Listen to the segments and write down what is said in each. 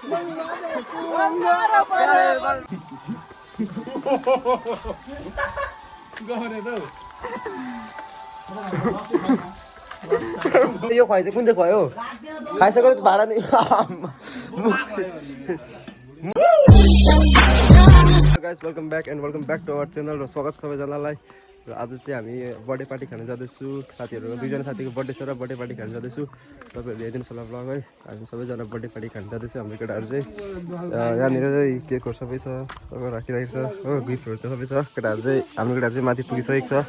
यो खुवाइ चाहिँ कुन चाहिँ खुवायो खाइसकेर भाडा नि guys welcome back to our channel र स्वागत सबैजनालाई र आज चाहिँ हामी बर्थडे पार्टी खान जाँदैछु साथीहरू दुईजना साथीको बर्थडे छ र बर्थडे पार्टी खान जाँदैछु तपाईँहरूले हेरिदिनु होला ब्लग है हामी सबैजना बर्थडे पार्टी खान जाँदैछु हाम्रो केटाहरू चाहिँ यहाँनिर चाहिँ केकहरू सबै छ राखिरहेको छ हो गिफ्टहरू त सबै छ केटाहरू चाहिँ हाम्रो केटाहरू चाहिँ माथि पुगिसकेको छ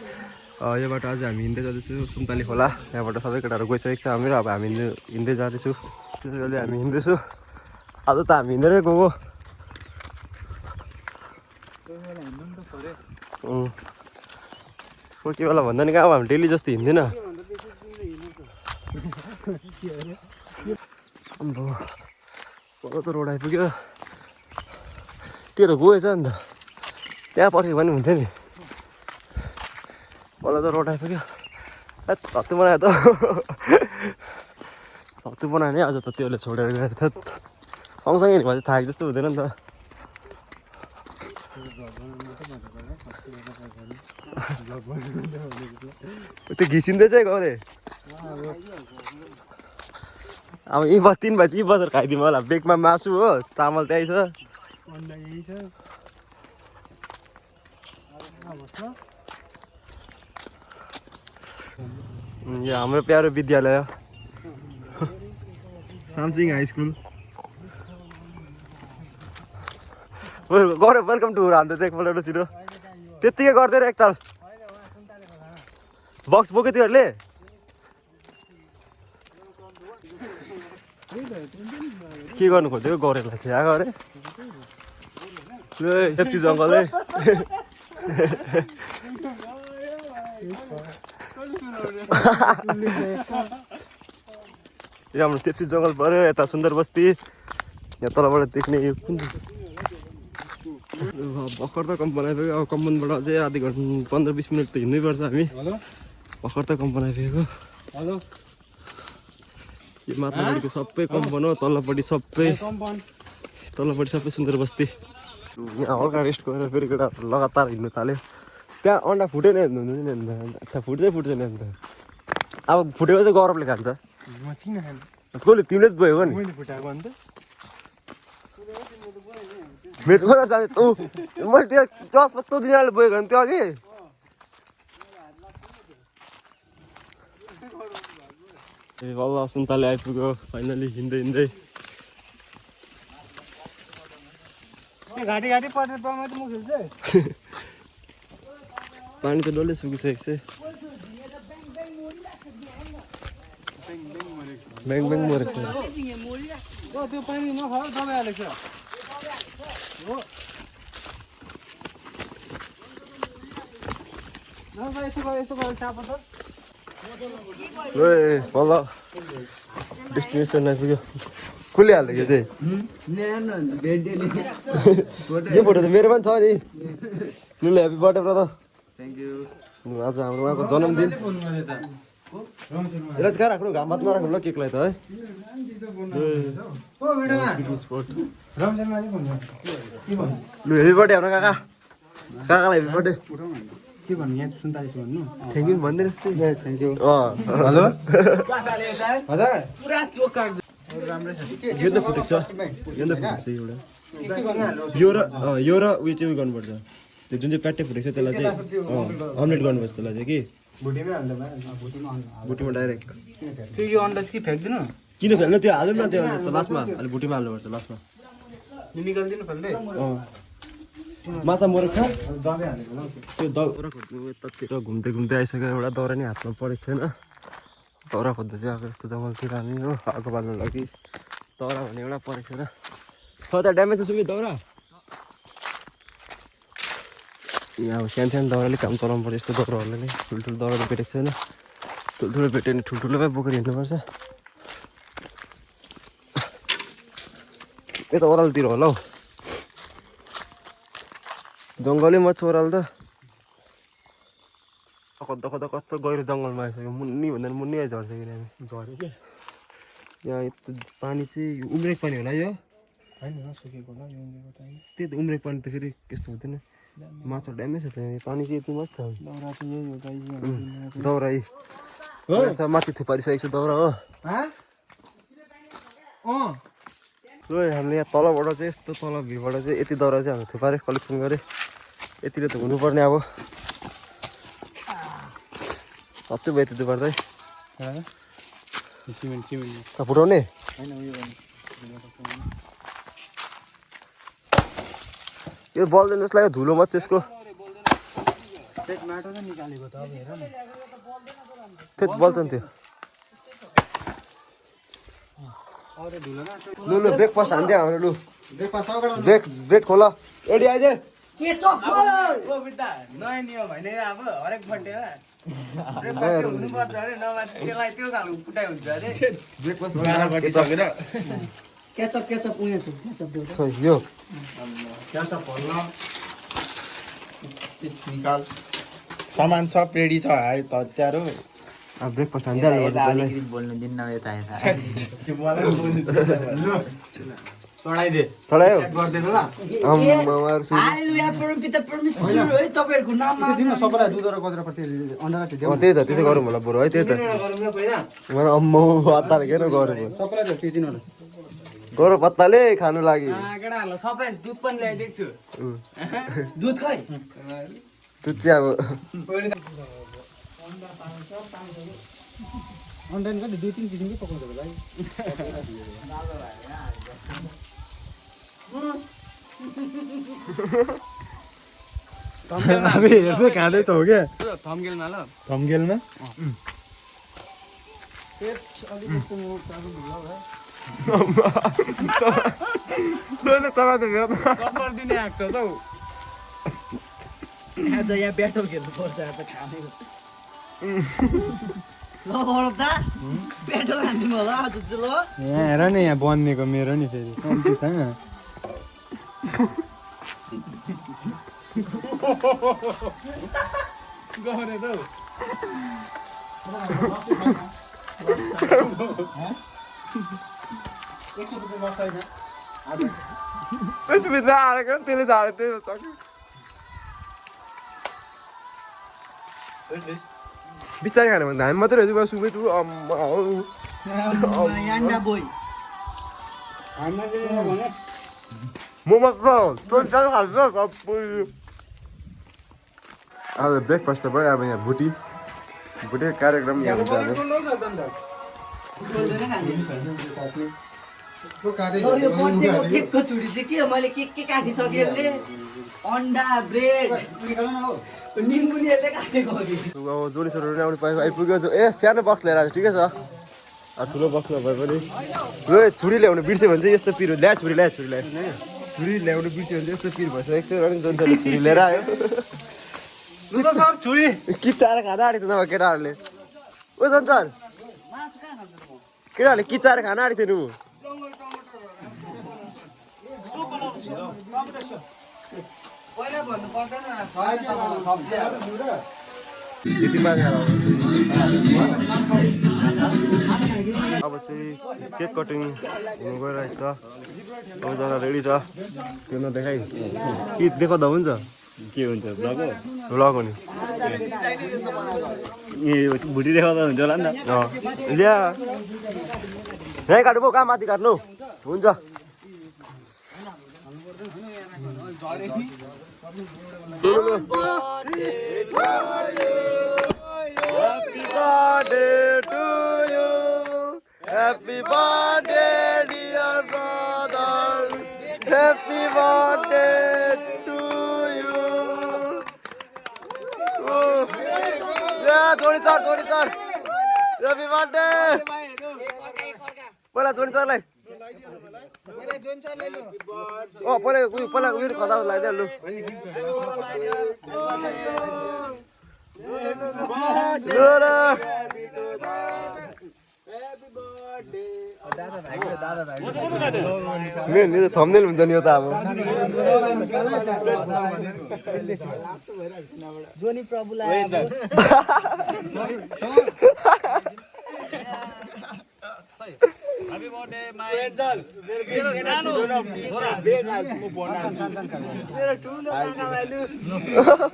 योबाट आज हामी हिँड्दै जाँदैछु सुन्तली खोला यहाँबाट सबै केटाहरू गइसकेको छ हामी र अब हामी हिँड्दै जाँदैछु त्यसैले हामी हिँड्दैछु आज त हामी हिँडेरै गएको कोही बेला भन्दा नि कहाँ अब हामी डेली जस्तो हिँड्दैन त रोड आइपुग्यो त्यो त गएछ नि त त्यहाँ पर्खेको पनि हुन्थ्यो नि मलाई त रोड आइपुग्यो हत्तु बनायो त हत्तु बनायो नि आज त त्योले छोडेर गएर त सँगसँगै हिँड्यो भने चाहिँ थाकेको जस्तो हुँदैन नि त त्यो घिसिँदैछ है गाउँले अब यहीँ बस 3 बजी यहीँ बसेर खाइदिउँ होला बेगमा मासु हो चामल त्यही छ यहाँ हाम्रो प्यारो विद्यालय सामसिङ हाई स्कुल गऱ्यो वेलकम टु हान्दै थियो एकपल्ट छिटो त्यत्तिकै गर्दै र एकताल बक्स बोक्यो तिमीहरूले के गर्नु खोजेको गरेलाई चाहिँ आएको अरे सेप्सी जङ्गल है यो हाम्रो सेप्सी जङ्गल पऱ्यो यता सुन्दर बस्ती यहाँ तलबाट देख्ने यो कुन भर्खर त कम्पन आइपुग्यो अब कम्पनबाट चाहिँ आधी घन्टा 15-20 मिनट त हिँड्नै पर्छ हामी भर्खर त कम्पन आइपुगेको यो माथिल्लोपट्टिको सबै कम्पन हो तल्लोपट्टि सबै सुन्दर बस्ती यहाँ हल्का रेस्ट गरेर फेरि केटा लगातार हिँड्नु थाल्यो त्यहाँ अन्डा फुटेन नि अन्त फुट्छ नि अन्त अब फुटेको चाहिँ गौरवले खान्छ कसले तिमीले त बोएको नि मेरो खोज जाने तँ मैले त्यो चस्मा तँ दिनाले बोएको नि त्यो अघि ए बल्ल सुन्तले आइपुग्यो फाइनली हिँड्दै घाटी परेर पामा त म खेल्छु पानी त डल्लै सुकिसकेको छ ब्याङ मरेको छ त्यो पानी नखाऊ दबाई हालेको छ हो यस्तो गरेर चाप त ए बल्ल डेस्टिनेसन आइपुग्यो कसले हालेको चाहिँ यो फोटो त मेरो पनि छ नि लुले happy birthday brother thank you आज हाम्रो उहाँको जन्मदिन यसलाई चाहिँ कहाँ राख्नु घाम मात्र नराख्नु ल केकलाई त है लु हेप्पी बर्थडे हाम्रो काकालाई हेप्पी बर्थडे के भन्नु यहाँ 47 भन्नु थ्याङ्क यू भन्दैन जस्तै थ्याङ्क यू हेलो हजुर पुरा चोक काट्छ राम्रै छ यो त फुटेको छ एउटा यो र उयो चाहिँ उयो गर्नुपर्छ त्यो जुन चाहिँ प्याट्टै फुटेको छ त्यसलाई चाहिँ अमलेट गर्नुपर्छ त्यसलाई चाहिँ कि भुटीमा डाइरेक्ट फेरि यो अन्डा चाहिँ फ्याँक्दिनु किन फ्याल्नु त्यो हाल्नु न त्यो लास्टमा अलि भुटीमा हाल्नुपर्छ लास्टमा निकाल्दिनु फल्दै माछा मरेको छ दबाई हालेको त्यो दाउरा खोज्नु यतातिर घुम्दै आइसक्यो एउटा दाउरा नि हातमा परेको छैन दाउरा खोज्दै चाहिँ आएको यस्तो जङ्गलतिर हामी हो आगो बाल्नु लागि दाउरा भन्ने एउटा परेको छैन छ त ड्यामेज छ सुबि दाउरा यहाँ अब सानो दाउराले काम चलाउनु पर्छ यस्तो दाउराहरूले नै ठुल्ठुलो दाउरा त भेटेको छैन ठुल्ठुलो भेट्यो भने ठुल्ठुलोमै बोकेर हिँड्नुपर्छ यता ओह्रालोतिर होला हौ जङ्गलै मच ओह्रालो त खोज्दा कस्तो गहिरो जङ्गलमा आइसक्यो मुन्नी भन्दा मुन्नी झर्छ कि हामी झऱ्यो क्या यहाँ यस्तो पानी चाहिँ उम्रेको पानी होला यो होइन नसुकेको होला यो उम्रेको त होइन त्यही त उम्रेको पानी त फेरि त्यस्तो हुँदैन माछा ड्यामेज छ त्यहाँ पानी चाहिँ यति मात्र छ दाउरा चाहिँ यही हो दाइ दाउरा माथि थुपारिसकेको छ दाउरा हो ल हामीले यहाँ तलबाट चाहिँ यस्तो तल भिउबाट चाहिँ यति दाउरा चाहिँ हामीले थुपारेर कलेक्सन गरेँ यतिले त हुनुपर्ने अब कति भयो त्यति पर्दै सिमेन्ट फुटाउने होइन उयो यो बल्दैन जस्तो लाग्यो धुलो मात्रै यसको माटो चाहिँ निकालेको त अब हेर न त्यो बल्छ नि त्यो लु लु ब्रेकफास्ट हान्दियो हाम्रो लु ब्रेक खोला रेडी आइज नयाँ नियम होइन अब हरेक बर्थडेमा ब्रेकफास्ट हुनुपर्छ अरे नभए त्यसलाई त्यो खालको कुटाइ हुन्छ अरे ब्रेकफास्ट केचप उयो छ केचप देऊ यो निकाल सामान सब रेडी छ हतियार हो ब्रेकफास्ट हान्दियो बोल्नु दिन्न यता यता चढाइदे चढायो गर्दैन ल तपाईँहरूको नाममा सबैलाई दुध र गजरा पट्टि अन्डा त्यही त त्यसै गरौँ होला बरु है त्यही त मलाई अम्म हतार के गरौँ सबैलाई त्यो दिनु गरौँ पत्ताले खानु लागि केटाहरूलाई सरप्राइज दुध पनि ल्याइदिएको छु दुध खै त्यो चाहिँ अब अन्डान कति 2-3 किसिमकै पकाउँछ भाइ हामी हेर्दै खाँदैछौ क्या थम्गेलमा ल थम्गेलमा कम्पर दिने आएको छ त हौ आज यहाँ ब्याटल खेल्नु पर्छ आज खाने ल बडा ब्याटल हान्दिनु होला आज चाहिँ ल यहाँ हेर न यहाँ बनिएको मेरो नि फेरि कम्ती छैन गरे त भित्र हालेको त्यसले झाले त्यही सक्यो बिस्तारै खानु भने हामी मात्रै हो सुमित यान्डा बोय म मात्र खान्छ अब ब्रेकफास्ट त भयो अब यहाँ भुटे कार्यक्रम यहाँ हुन्छ अब केकको छुरी चाहिँ के मैले के काटिसकेँ यसले अन्डा ब्रेड निम्बुनीहरूले काटेको अघि अब जोडिसहरू आउनु पायो आइपुग्यो ए सानो बक्स लिएर आएको ठिकै छ अब ठुलो बक्स नभए पनि ल छुरी ल्याउनु बिर्स्यो भने चाहिँ यस्तो पिरो ल्या छुरी ल्याउनु बिर्स्यो भने चाहिँ यस्तो पिरो भइसकेको थियो अनि जोन्सरले छुरी लिएर आयो छुरी किचाएर खाना आँटेको थियो नभए केटाहरूले ओ जोन्सर केटाहरूले किचाएर खाना आँटेको थियो पहिला भन्नु पर्दैन सब्जी अब चाहिँ केक कटिङ हुनु गइरहेको छ सबैजना रेडी छ त्यो नदेखाइ के देखाउँदा हुन्छ के हुन्छ भ्लग हो नि भुटी देखाउँदा हुन्छ होला नि त ल्या यहीँ काट्नु कहाँ माथि काट्नु हुन्छ Happy birthday, dear brother. Happy birthday to you. Oh. Yeah, 24. Happy birthday. पहिला 24 लाई पहिला उयो खदा लगाइदिहाल्नु मेन थम्बनेल हुन्छ नि यो त अब जोनी प्रभुलाई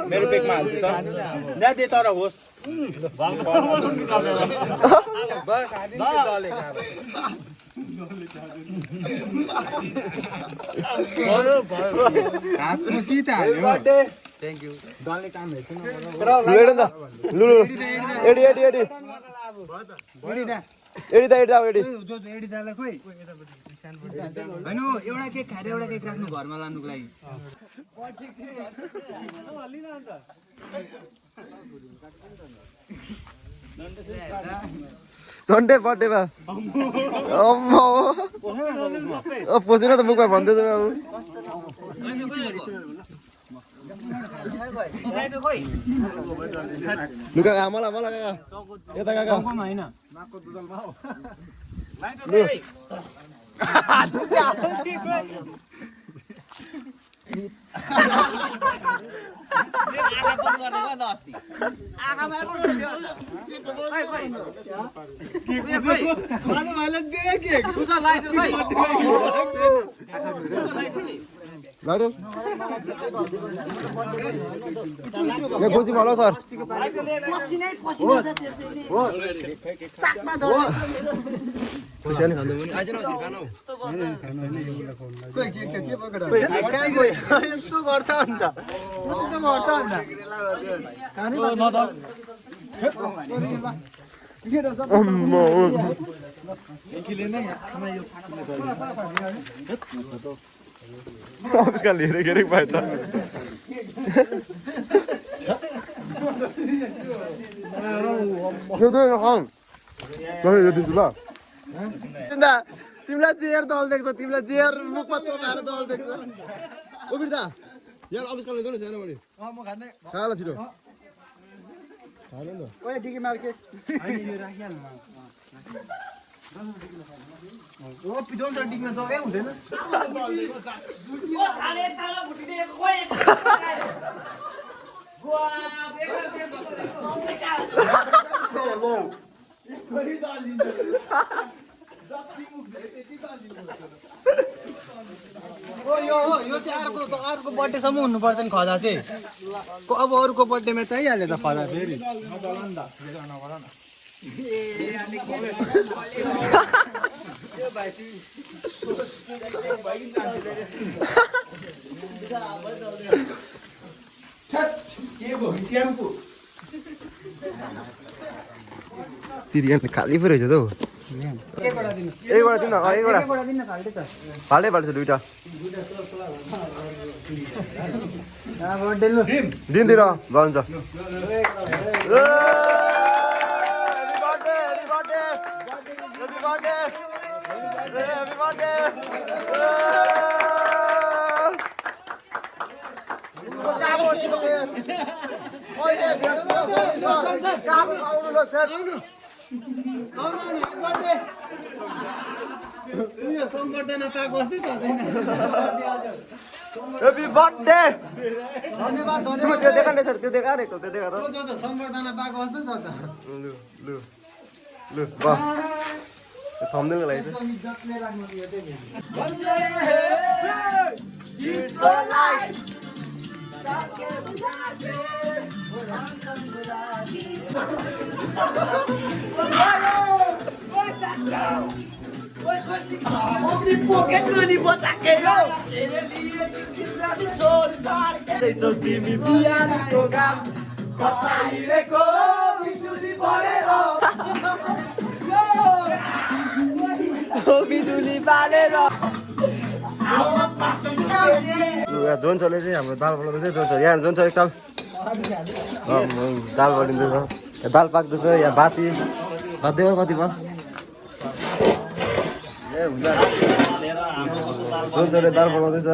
मेरो पेकमा हाल्छु त ल्या दे तर होस् हातमा सिधा हाल्यो थ्यांक यू डलले काम हेर्छ न लु त लु एडी एडी एडी एडी एडी दाले खोइ हैन एउटा केक खाएर एउटा केक राख्नु घरमा लानुको लागि झन्डै बर्थडेमा अम्मा पसेन त मुखमा भन्दैछ अब लुका मलाई काका यता काका हैन गोजी malo सर पसिनै पसिना छ त्यसैले चाकमा धर्नु खुसियाली खाँदै पनि आइज न खानु खोइ के पकड कहाँ गयो यस्तो गर्छ अन्त खानु न त अम्मा एकीले नै खाना यो उसका लिएर पाएछ तिमीलाई चेयर दल देख्छ तिमीलाई चेयर मुखमा चोकाएर दल देख्छ ओ बिर्ता यहाँ अफिस कल ल्याउँछ सानो बढी म खाने खाला छिटो खाले नि त ओए डिकी मार्केट हैन यो राखिहाल्नु ओ पिडोन त डिकमा जग्गै हुँदैन ओ थाले थालो भुटिने खोइ गोवा बेगर ओ यो चाहिँ अर्को बर्थडेसम्म हुनुपर्छ नि खजा चाहिँ अब अरूको बर्थडेमा चाहिहाल्यो त खजा फेरि तिरियान खाली पो रहेछ त हौ एकवटा दिनु एकवटा दिन एकवटा एकवटा दिन फाल्टे त फाल्टै फाल्छ दुइटा बर्थडे लु दिनतिर गन्छ Happy birthday! धन्यवाद Cuma dia kan dasar dia kan itu dia kan. सम्बर्धना पाएको जस्तो छ त Lu, bah. Thumbnail lagi tu. इज्जतले राख्नु यो चाहिँ अपनी पॉकेट मनी बचा के लो तेरे लिए छोड़ छाड़ के जो तिमी बिहानको काम कपाइलेको बिजुली बलेरो बिजुली बालेर जोन चले चाहिँ हाम्रो दाल बनाउँदै जोन छ यहाँ जोन छ एकताल दाल बनिँदैछ यहाँ दाल पाक्दैछ यहाँ बाती देवा कति भयो ए हुन्छ जोन चले दाल बनाउँदैछ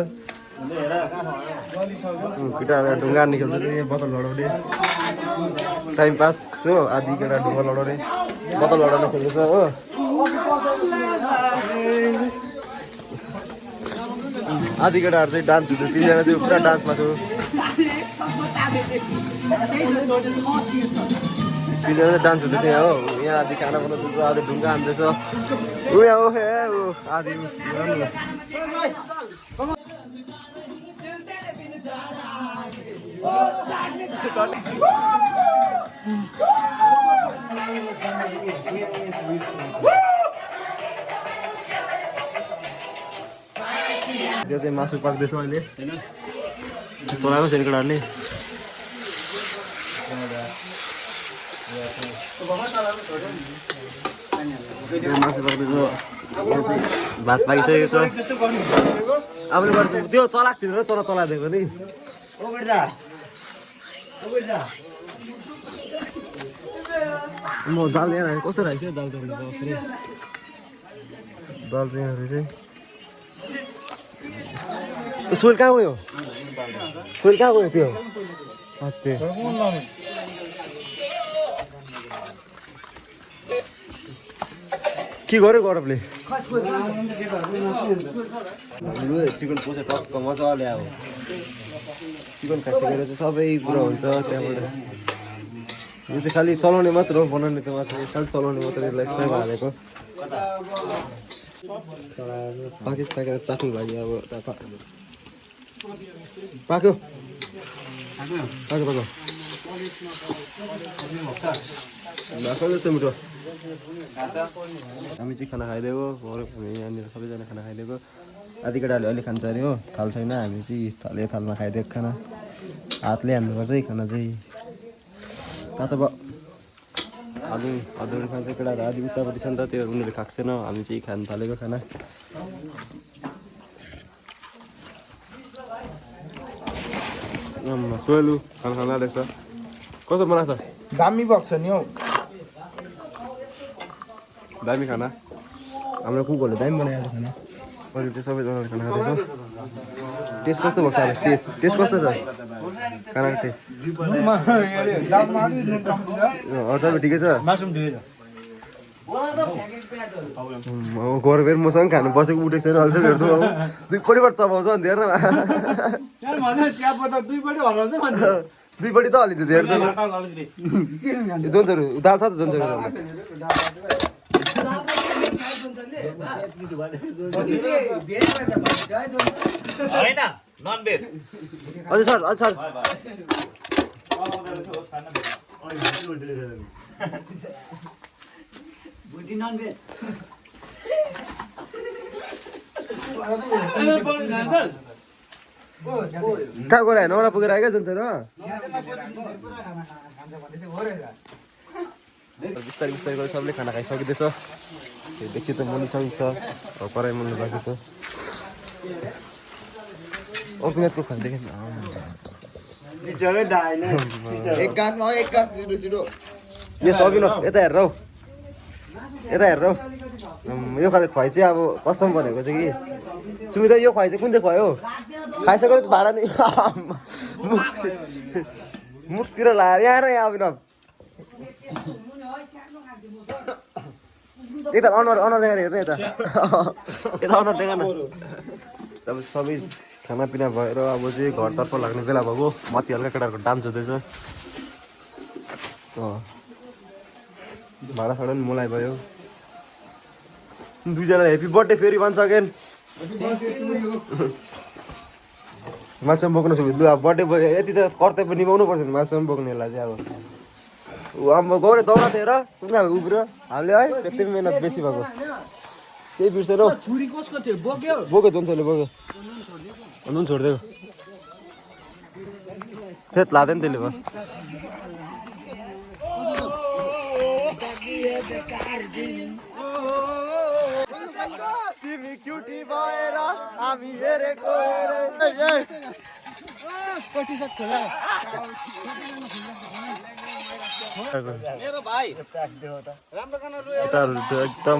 केटाहरू ढुङ्गा निकाल्छ यहाँ बोतल लडाउने टाइम पास हो आधी केटा ढुङ्गा लडाउने बोतल लडाउने खेल्दैछ हो आधी केटाहरू चाहिँ डान्स हुँदैछ तिनजना चाहिँ पुरा डान्समा छु तिनजना चाहिँ डान्स हुँदैछ यहाँ हो यहाँ आधी खाना बनाउँदैछ आधी ढुङ्गा हान्दैछ उयो हो हे उ आदि यो चाहिँ मासु पाक्दैछ अहिले चलाएको छैन केटाहरूले मासु पाक्दैछ भात पाकिसकेको छ आफूले गर्छ त्यो चलाक थियो र चलाइदिएको नि म दाल यहाँ कसो राखेको छ दाल दाल चाहिँ यहाँहरू चाहिँ फुल कहाँ गयो फुल कहाँ गयो त्यो के गर्यो गौरवले चिकन पोसे टक्क मजाले अब चिकन खाइसकेर चाहिँ सबै कुरा हुन्छ त्यहाँबाट यो चाहिँ खालि चलाउने मात्र हो बनाउने त मात्र खालि चलाउने मात्र यसलाई स्प्रेमा हालेको पाकेर चाख्नु लाग्यो अब पाक्यो मिठो हामी चाहिँ खाना खाइदिएको यहाँनिर सबैजना खाना खाइदिएको आधी केटाहरूले अहिले खान्छ अरे हो थाल छैन हामी चाहिँ थालमा खाइदिएको खाना हातले हान्नुपर्छ है खाना चाहिँ कहाँ त अदुरी खान्छ केटाहरू आधी उतापट्टि छ नि त त्यो उनीहरूले खाएको छैन हामी चाहिँ खानु थालेको खाना सोलु खाना रहेछ कस्तो बनाएको छ दामी भएको छ नि हौ दामी खाना हाम्रो कुकहरूले दामी बनाएको खाना अहिले चाहिँ सबैजनाले खाना खाँदैछ टेस्ट कस्तो भएको छ टेस्ट कस्तो छ खानाको टेस्ट अरू ठिकै छ गएर फेरि मसँग खानु बसेको उठेको छैन अल्छ हेर्नु अब दुईपट्टिबाट चबाउँछ नि धेरै दुईपट्टि त हालिन्छ धेरै जोन्सहरू दाल छ त जोन्सहरू हजुर सर कहाँ गएर नौरा पुगेर आएकै जुन चाहिँ बिस्तारै बिस्तारै गरेर सबले खाना खाइसकिँदैछ देखि त मनिसकिन्छ कराई मल्नु बाँकी छ अर्को खानदेखि यो सकिन यता हेर हौ यो खाले खुवाइ चाहिँ अब कसम भनेको चाहिँ कि सुविधा यो खुवाइ चाहिँ कुन चाहिँ खुवायो हो खाइसकेर भाडा नि मुखतिर लाएर यहाँ अभिनव यता अनुहार देखाएर हेर्नु यता अनुहार देखा न अब सबै खानापिना भएर अब चाहिँ घरतर्फ लाग्ने बेला भएको माथि हल्का केटाहरूको डान्स हुँदैछ भाडासाडा पनि मलाई भयो दुईजना हेप्पी बर्थडे फेरि भन्छ अगेन मासु बोक्नु सुविधा लु अब बर्थडे भयो यति त कर्तव्य निभाउनु पर्छ नि मासु बोक्नेलाई चाहिँ अब अब गौरे दौरा थियो र उनीहरू उब्रियो हामीले है त्यति मिहिनेत बेसी भएको केही बिर्सेन छुरी कसको थियो बोक्यो जोन्सोले बोक्यो नुन छोडिदिएको थेत लाँदैन त्यसले भयो तिमी क्युटी भएर हामी हेरेको मेरो भाइ राम्रो खाना एकदम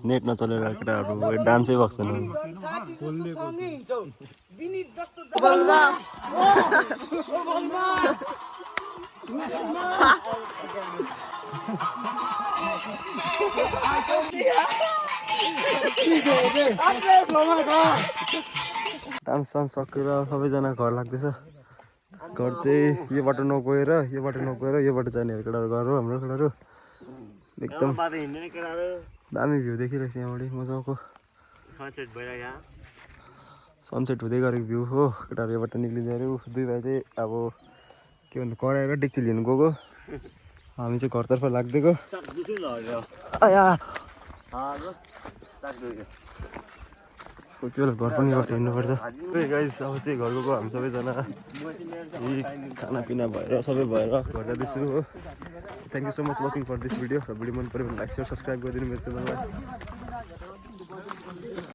नेट नचलेर केटाहरू डान्सै भएको छैन डान्स सान्स सकेर सबैजना घर लाग्दैछ घर चाहिँ योबाट नगएर योबाट जाने केटाहरू घर हो हाम्रो केटाहरू एकदम दामी भ्यू देखिरहेको छ यहाँबाट मजाको सनसेट हुँदै गरेको भ्यू हो केटाहरू यहाँबाट निक्लिँदै अरे दुई भाइ चाहिँ अब के भन्नु कराएर डेक्ची लिनु गएको हामी चाहिँ घरतर्फ लाग्दिएको आया कोही बेला घर पनि गएर हिँड्नुपर्छ गाइस अब चाहिँ घर गएको हामी सबैजना यही खानापिना भएर सबै भएर घर जाँदैछु हो thank you so much watching for this video र भिडियो मन पऱ्यो भने लाइक सेयर सब्सक्राइब गरिदिनु मेरो च्यानललाई